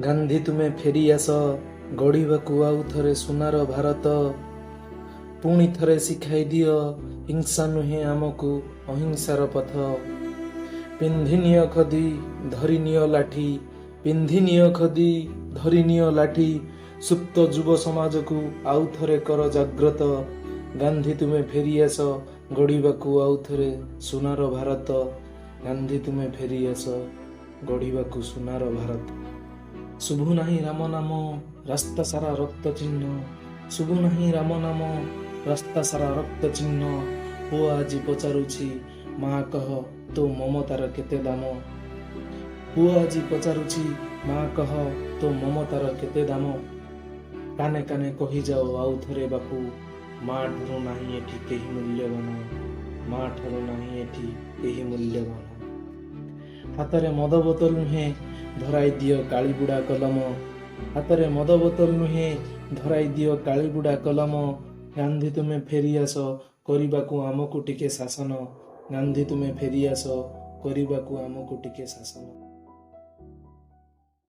ଗାନ୍ଧୀ, ତୁମେ ଫେରିଆସ, ଗଢ଼ିବାକୁ ଆଉ ଥରେ ସୁନାର ଭାରତ। ପୁଣି ଥରେ ଶିଖାଇ ଦିଅ, ହିଂସା ନୁହେଁ, ଆମକୁ ଅହିଂସାର ପଥ। ପିନ୍ଧି ନିଅ ଖଦି, ଧରି ନିଅ ଲାଠି। ପିନ୍ଧି ନିଅ ଖଦି, ଧରି ନିଅ ଲାଠି। ସୁପ୍ତ ଯୁବ ସମାଜକୁ ଆଉ ଥରେ କର ଜାଗ୍ରତ। ଗାନ୍ଧୀ, ତୁମେ ଫେରିଆସ, ଗଢ଼ିବାକୁ ଆଉ ଥରେ ସୁନାର ଭାରତ। ଗାନ୍ଧୀ, ତୁମେ ଫେରିଆସ, ଗଢ଼ିବାକୁ ସୁନାର ଭାରତ। ଶୁଭୁ ନାହିଁ ରାମ ନାମ, ରାସ୍ତା ସାରା ରକ୍ତ ଚିହ୍ନ। ଶୁଭୁ ନାହିଁ ରାମ ନାମ, ରାସ୍ତା ସାରା ରକ୍ତ ଚିହ୍ନ। ପୁଅ ଆଜି ପଚାରୁଛି, ମା କହ, ତୋ ମମତାର କେତେ ଦାମ? ପୁଅ ଆଜି ପଚାରୁଛି, ମା କହ, ତୋ ମମତାର କେତେ ଦାମ? କାନେ କାନେ କହିଯାଅ ଆଉ ଥରେ ବାପୁ, ମା ଠାରୁ ନାହିଁ ଏଠି କେହି ମୂଲ୍ୟବାନ। ମା ଠାରୁ ନାହିଁ ଏଠି କେହି ମୂଲ୍ୟବାନ। ହାତରେ ମଦ ବୋତଲ ନୁହେଁ, ଧରାଇ ଦିଅ କାଳିବୁଡ଼ା କଲମ। ହାତରେ ମଦ ବୋତଲ ନୁହେଁ, ଧରାଇ ଦିଅ କାଳିବୁଡ଼ା କଲମ। ଗାନ୍ଧୀ, ତୁମେ ଫେରିଆସ, କରିବାକୁ ଆମକୁ ଟିକେ ଶାସନ। ଗାନ୍ଧୀ, ତୁମେ ଫେରିଆସ, କରିବାକୁ ଆମକୁ ଟିକେ ଶାସନ।